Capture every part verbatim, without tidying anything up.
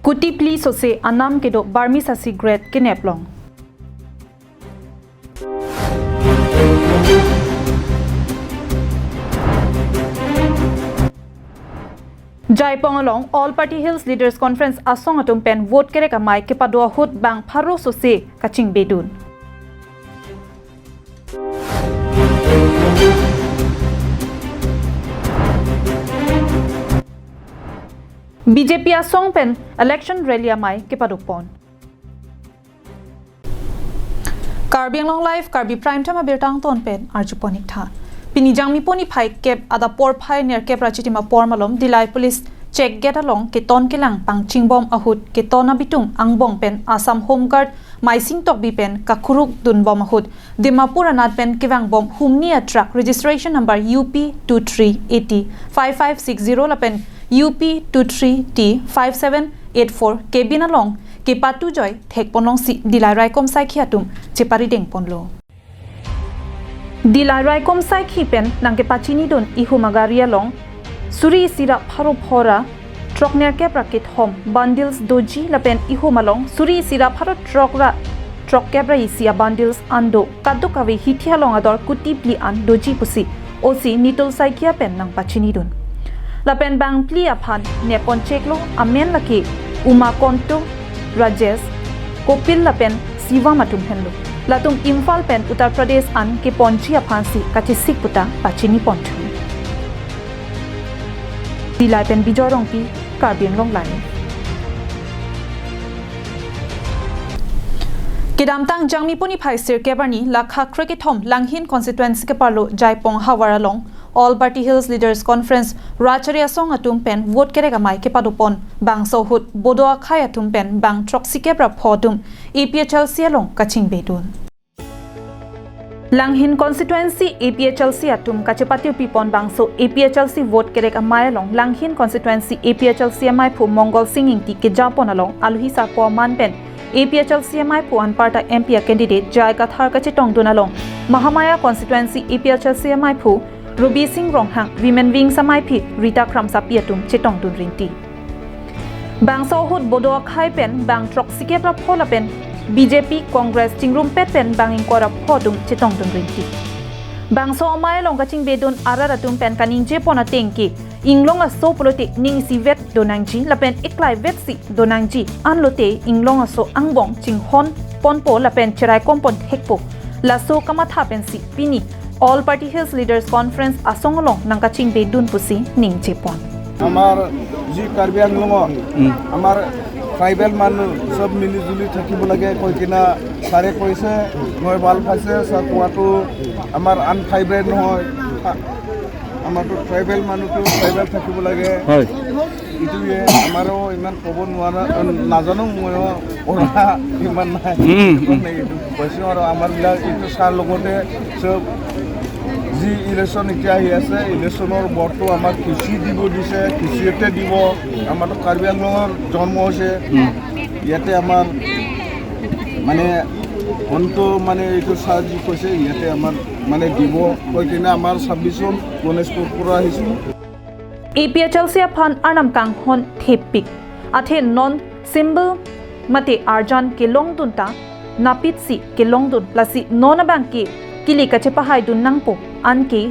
Kuti phli sose anam kedo Burmese a-cigarette kenep long. Jaipong along All Party Hills Leaders Conference asong atum pen vote kerek amei kepado ahut bang pharo sose kachingbedun. B J P asong pen election rally amei kepadopon. Karbi Anglong Live, Karbi Prime Time abirta angton pen arjupon ik tha. Pini Jangmi pon niphai kep adap porphai nerkep ra chitim apor malom Dillai Police check gate along keton kelang pangchingbom ahut keton abitung angbong pen Assam Home Guard Maising Tokbi pen kakuruk dunbom ahut Dimapur anat pen kevangbom humni a-truck registration number U P two three A T five five six zero lapen U P two three T five seven eight four cabin along kepatu joi thekponlongsi Dillai raikom saikhi atum cheparidengponlo. Dillai raikom saikhi pen nangkepachinidun ihum agari along suri isi ra pharo pho ra throk nerkep ra kethom bundles doji lapen ihum along suri isi ra pharo throk ra throkkep ra isi a-bundles an do kadokave hithi along ador kuti phli an doji pusi O C Nitul Saikia pen nangpachinidun. Lapen bang phli aphan nepon cheklo amen lake Uma Konto, Rajesh, Kopil lapen Sivam atum henlo. Latum Imphal pen Uttar Pradesh an keponji aphansi kachesik puta pachiniponthu. Dillai pen Bijoy Rongpi, Karbi Anglong Live. Kedamtang Jangmi pon niphai sirkep arni lakha krekethom Langhin constituency keparlo Jaipong havar along All Party Hills Leaders Conference rachari asong atum pen vote kerek amei kepadopon bangso ahut Bodo akhei atum pen bang throksikep ra pho atum A P H L C along kachingbedun. Langhin constituency A P H L C atum kachepatirpipon bangso A P H L C vote kerek amei along Langhin constituency A P H L C ameiphu Mongol Sing Ingti kejapon along alohi sarpo aman pen A P H L C ameiphu anparta M P a-candidate J I Kathar kachetongdun along Mahamaya constituency A P H L C ameiphu Rubi Sing Ronghang, Women Wings ameiphi Rita Kramsapi atum chetongdun rinti. Bangso ahut Bodo akhei pen bang throksikep ra pho lapen B J P, Congress chingrumpet pen bang ingkoi ra pho atum chetongdun rinti. Bangso amei along kachingbedun arat atum pen kaningjepon ateng ke inglong aso pulote ning isivet donangji lapen iklaivetsi donangji, anlote inglong aso angbong chinghonponpo lapen cheraikom ponthekpo. Laso kamatha pensi pini All Party Hills Leaders Conference asong along nangkachingbedun pusi ningjepon. আমাৰ যি কাৰ্বি আংলঙত আমাৰ ট্ৰাইবেল মানুহ চব মিলি জুলি থাকিব লাগে কৈ কিনা ছাৰে কৈছে, মই ভাল পাইছে। ছাৰ কোৱাটো আমাৰ আন ট্ৰাইবেল নহয়, আ-, আমাৰতো ট্ৰাইবেল মানুহটো ট্ৰাইবেল থাকিব লাগে। হয়। এইটোৱে আমাৰো ইমান ক'ব নোৱাৰা, নাজানো ময়ো, পৰা ইমান নাই। উম, উম। কৈছোঁ আৰু আমাৰবিলাক এইটো ছাৰ লগতে চব যি ইলেকশ্যন এতিয়া আহি আছে, ইলেকশ্যনৰ ভোটটো আমাক কৃষি দিব দিছে, কৃষিতে দিব। আমাৰতো কাৰ্বি আংলঙৰ জন্ম হৈছে, উম। ইয়াতে আমাৰ মানে অন্ত মানে এইটো ছাৰ যি কৈছে, ইয়াতে আমাৰ মানে দিব কৈ কিনে আমাৰ ছাব্বিছজন গণেশপুৰৰ পৰা আহিছোঁ। A P H L C aphan arnam kanghon thepik. Athe non symbol mate arjan kelongdun ta napitsi kelongdun lasi non abang ke kili kachepahaidun nangpo, anke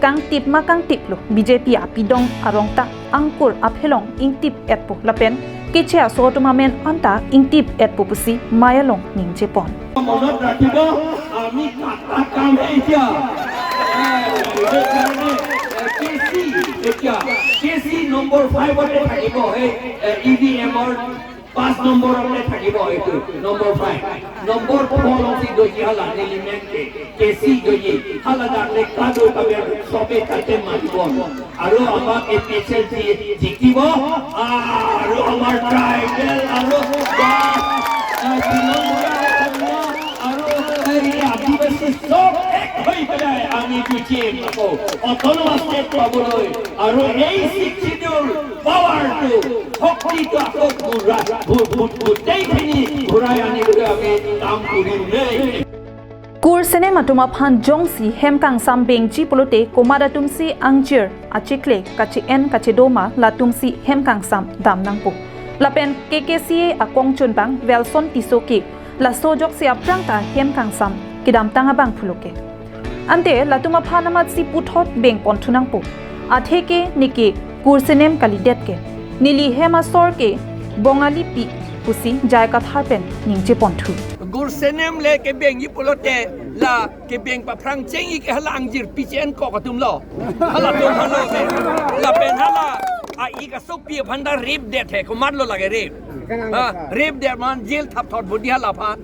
kangtip ma kangtiplo, B J P apidong arong ta angkur aphelong ingtip-etpo lapen keche aso atum amen anta ingtip-etpo pusi mei along ningjepon. মনত ৰাখিব, আমি কাটা কাম এতিয়া। এ, সেইটো কাৰণে, এ, কে চি এতিয়া, কে C number ফাইভতে থাকিব, সেই, এ, ই ভি এমৰ পাঁচ নম্বৰতে থাকিব এইটো, নম্বৰ ফাইভ। নম্বৰ ফ'ৰ অংশী দৰ্জী হালা, নিলিমেণ্টে, কে চি দৰ্জী হালা, ডাকলে কাদো কাবে সবে তাতে মাতিব। আৰু আমাক এ পি এইচ এল চি জিকিব। আৰু আমাৰ ট্ৰাইবেল আৰু বা, আ, বিলম্বৰা আৰু এই আদিবাসী চব এক হৈ পেলাই আমি যুঁজিম আকৌ অট'নমাছ ষ্টেট পাবলৈ। আৰু এই ছিক্স শ্বিডিউল পাৱাৰটো, শক্তিটো আকৌ ঘূৰা-, ঘূ-, ঘূ-, গোটেইখিনি ঘূৰাই আনিবলৈ আমি কাম কৰিম দেই। Kur senem atum aphan jongsi hem kangsam bengji pulote komat atumsi angjir achikle kache-en kachedoma latumsi hem kangsam dam nangpo. Lapen K K C A akongchunbang Welson Tisso ke laso ajoksi aphrang ta hem kangsam kedamtang abangphu lo ke. Ante latum aphan amatsi puthot bengpon thunangpo. Atheke neke kursenem kalidet ke. Neli hem asor ke Bongali pi pusi J I Kathar pen ningje ponthu. Kursenem le kebengji pulote la kebeng paphrang chengji ke hala angjir pi chen kok atum lo. Halatum halo ke. Lapen hala a-ik asopi aphan ta rape det he, komatlo lake rape. Ha, rape det man jail thapthot bodi hala aphan.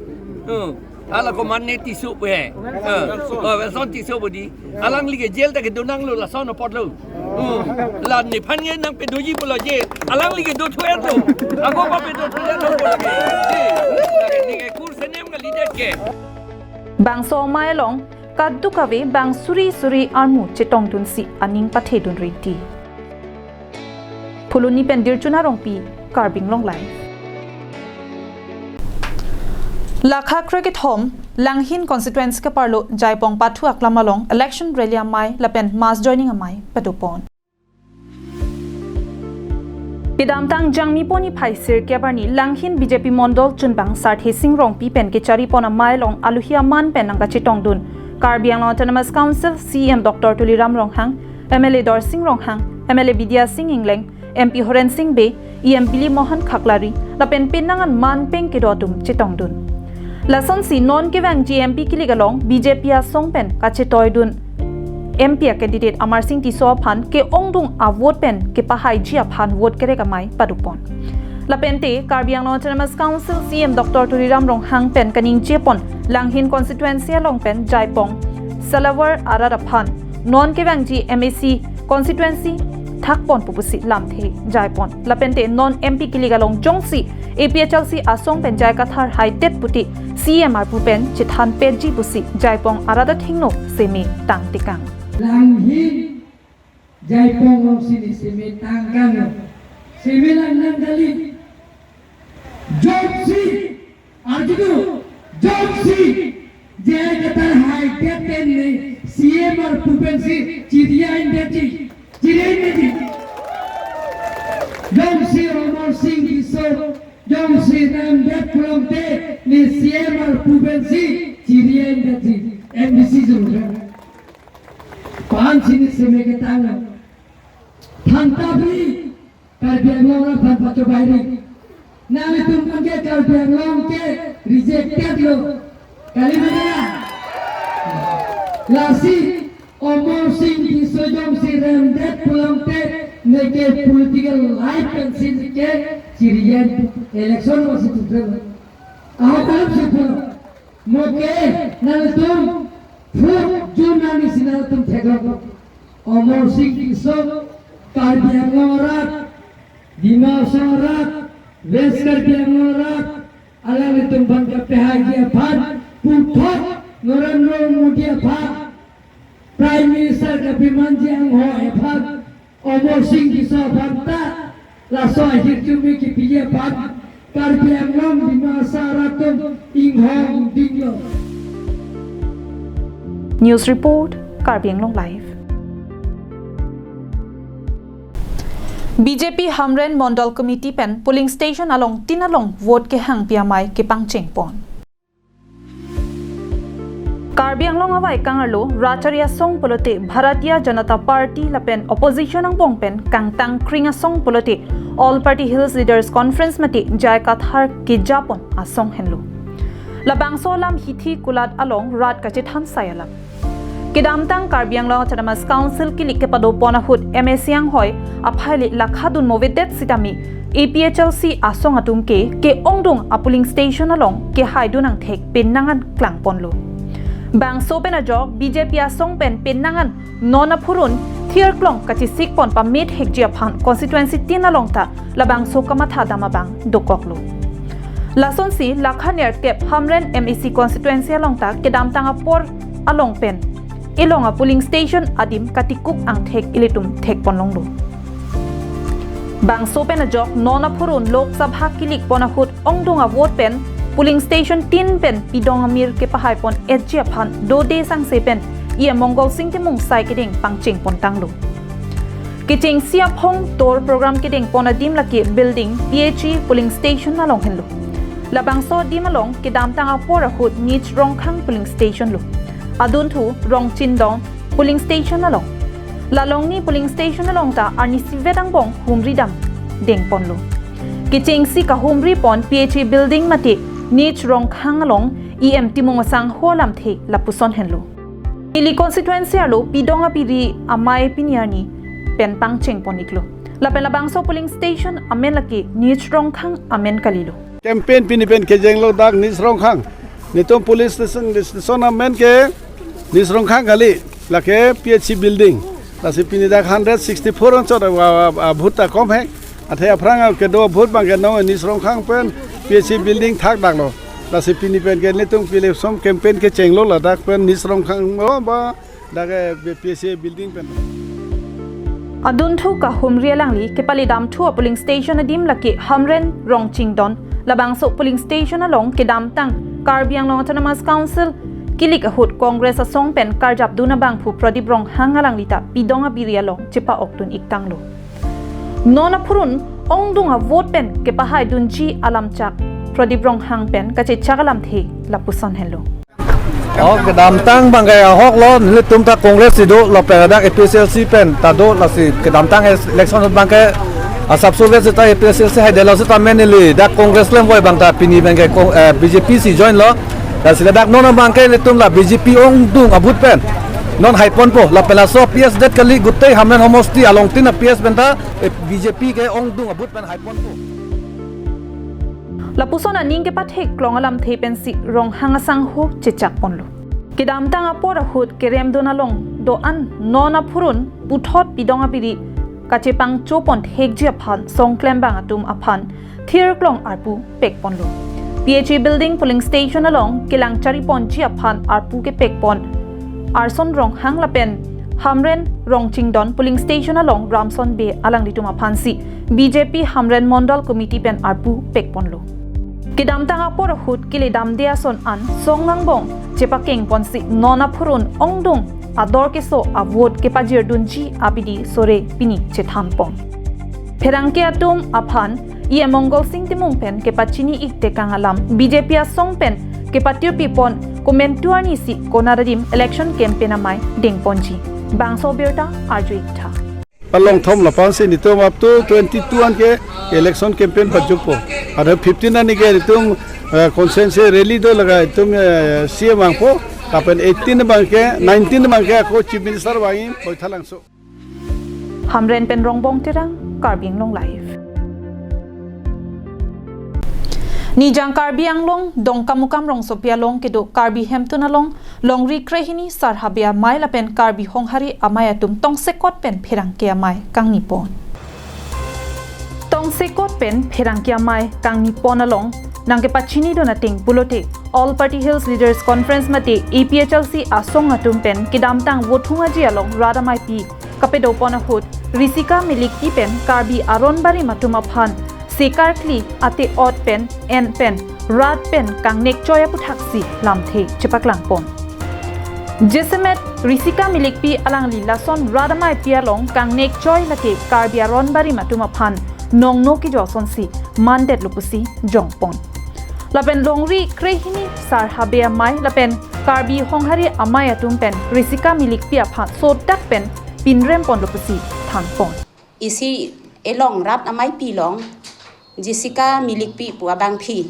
Hmm. Hala komat ne Tisso he. Ha. Oh, Welson Tisso bodi. Alangli ke jail ta kedonanglo lason apotlo. Hmm. La nephan ke nangpedoji pulo jail. Alangli ke dothu-etlo. Ako pa pedothu-etlo pulo ke. Neke kursenem kalidet ke. Bangso amei along kadokave bang suri suri armu chetongdunsi aning pathedun riti. Phuloni pen Dirchuna Rongpi, Karbi Anglong Live. Lakha krekethom Langhin constituency keparlo Jaipong pathu aklam along election rally amei lapen mass joining amei padopon. Kedamtang Jangmi poni phai sirkep arni Langhin B J P Mondol chunbang Sarthe Sing Rongpi pen kecharipon amei along aluhi aman pen nangkachetongdun Karbi Anglong Autonomous Council C E M Doctor Tuliram Ronghang, M L A Dorsing Ronghang, M L A Bidya Sing Engleng, M P Horen Sing Bey, E M Billy Mohan Khaklari, lapen penang an man peng kedo atum chetongdun. Lasonsi non kevangji M P kilik along B J P asong pen kachetoidun M P a-candidate Amarsing Tisso aphan ke-ongdung a-vote pen kepahaiji aphan vote kerek amei padopon. Lapente Karbi Anglong Autonomous Council C E M Doctor Tuliram Ronghang pen kaningjepon Langhin constituency along pen Jaipong Salavar arat aphan non kevangji M A C constituency thakponpo pusi lamthe jaipon. Lapente non M P kilik along jongsi A P H L C asong pen J I Kathar haidet puti C E M arpu pen chethanpetji pusi Jaipong arat athengno seme tangtekang. Langhin Jaipong alongsi ne seme tangkang. Seme lang nang kali. Jongsi arjudu, jongsi J I Kathar haidet pen ne C E M arpu pensi chiri-endetji, chiri-endetji. Jongsi Amarsing Tisso, jongsi remdet pulote ne C E M arpu pensi chiri-endetji, M D C jong. Pan sini seme ketang. Thantapri Karbi Anglong aphan pachobei ri. Nanglitum aphan ke Karbi Anglong ke rejected lo. Kali mana? Lasi Amarsing Tisso jongsi remdet pulote neke political life pensi neke chiri-en election masih tutup. Ahok alam sih pulo. Moke nanglitum fourth June arni si nanglitum theklong. Amarsing Tisso, Karbi Anglong arat, Dima Hasao arat, West Karbi Anglong arat, alanglitum aphan kapehaiji aphan puthot Narendra Modi aphan, Prime Minister kapemanji anghoi aphan, Amarsing Tisso aphan ta laso ahirjume kepiji aphan Karbi Anglong Dima Hasao arat atum inghong dinglo. News report, Karbi Anglong Live. B J P Hamren Mondol Committee pen polling station along tin along vote kehangpi amei kepangchengpon. Karbi Anglong avaikang arlo rachari asong pulote Bharatiya Janata Party lapen opposition angbong pen kangtang kring asong pulote All Party Hills Leaders Conference mate J I Kathar kejapon asong henlo. Labangso alam hithi kulat along rat kachethan sai alam. Kedamtang Karbi Anglong Autonomous Council kilik kepadopon ahut M A C anghoi aphai le lakha dun movedet sitame A P H L C asong atum ke ke-ongdung a-polling station along kehaidun angthek penang an klangponlo. Bangso pen ajok B J P asong pen penang an non aphurun thirklong kachesikpon pamethekji aphan constituency tin along ta labangso kamatha dam abang dokoklo. Lasonsi lakha nerkep Hamren M A C constituency along ta kedamtang apor along pen elong a-polling station adim katikuk angthek ilitum thekponlonglo. Bangso pen ajok non aphurun Lok Sabha kilikpon ahut ongdung a-vote pen polling station tin pen pidong amir kepahaipon etji aphan dode sangse pen E M Mongol Sing Timung sai keding pangchengpontanglo. Kechengsi aphong tour program kedengpon adim lake building P H E polling station along henlo. Labangso adim along kedamtang apor ahut Nij Rongkhang polling station lo. Adunthu Rongchindon polling station along. La longni polling station along ta arnisi vet angbong humri dam dengponlo. Kechengsi kahumripon P H E building mate Nij Rongkhang along E M Timung Asangho alamthe lapuson henlo. Neli constituency arlo pidong apiri amei pini arni pen pangchengpon iklo. Lapen labangso polling station amen lake Nij Rongkhang amen kalilo. Campaign pini pen kejenglo dak Nij Rongkhang. Netum polling station, station amen ke Nij Rongkhang kali, lake P H E building. Lasi pini dak hundred sixty-four anchot a, a, a, a vote ta kom he. Athe aphrang kedo vote abang ke non Nij Rongkhang pen P H E building thakdaklo. Lasi pini pen ke netum pile som campaign kechenglo ladak pen Nij Rongkhang lo ba dak ke P H E building pen. Adunthu kahumri alangli kepalidamthu a polling station adim lake Hamren Rongchindon. Labangso polling station along kedamtang Karbi Anglong Autonomous Council kilik ahut Congress asong pen karjapdun abangphu Pradip Ronghang alangli ta pidong apiri along chepa-okdun iktanglo. Non aphurun ongdung a vote pen kepahaidunji alamchak Pradip Ronghang pen kachechak alamthe lapuson henlo. Oh, kedamtang abang ke ahok lo, nelitum ta Congress si do, lapen dak A P H L C pen ta do, lasi kedamtang es-, election abang ke asapso vet seta A P H L C haidetlo seta amen neli dak Congress klem voi abang ta pini abang ke Con-, eh, B J P si join lo. Lasi ladak non abang ke nelitum la B J P ongdung a vote pen non haiponpo, lapen laso P S det kali gutei Hamren homosti along tin a P S pen ta, eh, B J P ke ongdung a vote pen haiponpo. Lapuson aning kepathek klong alamthe pensi Ronghang asangho chechakponlo. Kedamtang apor ahut keremdun along do-an non aphurun puthot pidong apiri kachepangchopon thekji aphan songklembang atum aphan thirklong arpu pekponlo. P H E building polling station along kelang chariponji aphan arpu kepekpon Arson Ronghang lapen Hamren Rongchindon polling station along Ramson Bey alanglitum aphansi B J P Hamren Mondol Committee pen arpu pekponlo. Kedamtang apor ahut keledamde ason an song angbong chepakengponsi non aphurun ongdung ador keso a vote kepajirdunji abidi sore pini chethanpon. Pherangke atum aphan E M Mongol Sing Timung pen kepachini iktekang alam B J P asong pen kepatirpipon komantu arnisi konat adim election campaign amei dengponji. Bangso abirta arju iktha. Along thom lapansi netum up to twenty-two an ke election campaign pajukpo. Ada fifteen an ke netum, eh, constituency rally do laga netum, eh, C M vangpo. Lapen eighteen abang ke, nineteen abang ke ako Chief Minister vangji Baithalangso. Hamren pen Rongbong Terang, Karbi Anglong Live. Nijang Karbi Anglong, Dongkamukam rongsopi along kedo Karbi Hemtun along, longri krehini Sar Habe amei lapen Karbi Honghari amei atum tongsekot pen pherangke amei kangnipon. Tongsekot pen pherangke amei kangnipon along nangkepachinidun ateng pulote All Party Hills Leaders Conference mate A P H L C asong atum pen kedamtang vote hung aji along rat ameipi kapadopon ahut Risika Milikpi pen Karbi aron barim atum aphan sekarkli ate-ot pen en pen rat pen kangnek choi aputhaksi lamthe chepaklangpon. Jasemet Risika Milikpi alangli lason rat ameipi along kangnek choi lake Karbi aron barim atum aphan nongno kejor asonsi mandetlo pusi jongpon. Lapen longri krehini Sar Habe amei lapen Karbi Honghari amei atum pen Risika Milikpi aphan sodak pen pinremponlo pusi thanpon. Isi elong rat ameipi along Jessica Milikpi pu abangpi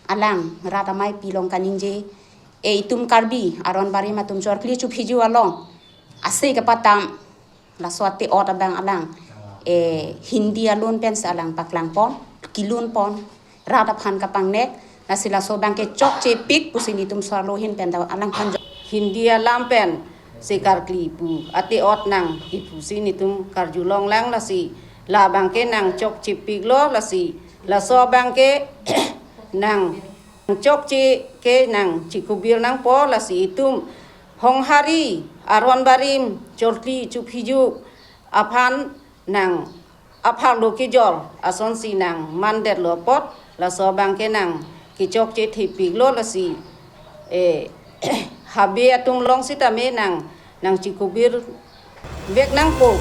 alang rat ameipi along kaningje, e itum Karbi aron barim atum chorkli chuphiju along ase kepatam laso ate-ot abang alang, eh, Hindi alun pensi alang paklangpon, kilunpon, rat aphan kapangnek, lasi laso abang ke chokchepik pusi netum sarlo ahin pen ta alangphan jo-, Hindi alam pen sekarkli pu ate-ot nang kipusi netum karjulonglang, lasi la abang ke nang chokchepiklo, lasi laso abang ke nang chokche ke nang chikubir nangpo, lasi itum Honghari aron barim chorkli chuphiju aphan nang apharlo kejor asonsi nang mandetlo apot, laso abang ke nang kechokche thepiklo, lasi, eh, Habe atum along sitame nang, nang chikubir vek nangpo.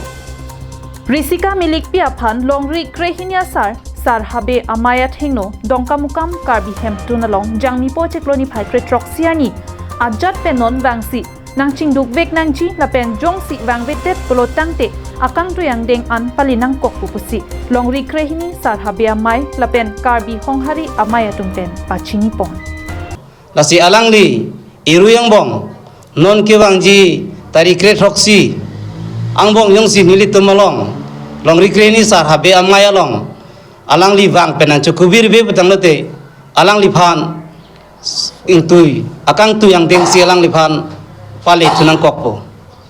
Risika Milikpi aphan Longri krehini asar Sar Habe Amei athengno Dongkamukam Karbi Hemtun along Jangmipo chiklo niphai kre throksi arni ajat pen non vangsi nangchingdukvek nangji lapen jongsi vangvedet pulo tangte akangtui angdeng an pali nangkokpo pusi Longri krehini Sar Habe Amei lapen Karbi Honghari Amei atum pen pachinipon. Lasi alangli irui angbong non kevangji tarik kre throksi angbong jongsi nelitum along Longri krehini Sar Habe Amei along alangli vang pen nangchokubirve putanglote alangliphan ingtui akangtui angdengsi alangliphan pali thu nangkokpo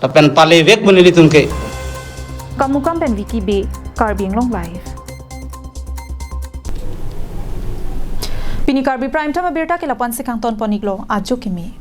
lapen palivek pu nelitum ke. Kamukam pen Vicky Bey, Karbi Anglong Live. Pini Karbi Prime Time abirta ke lapu-an si kangtonpon-iklo, ajo kimi.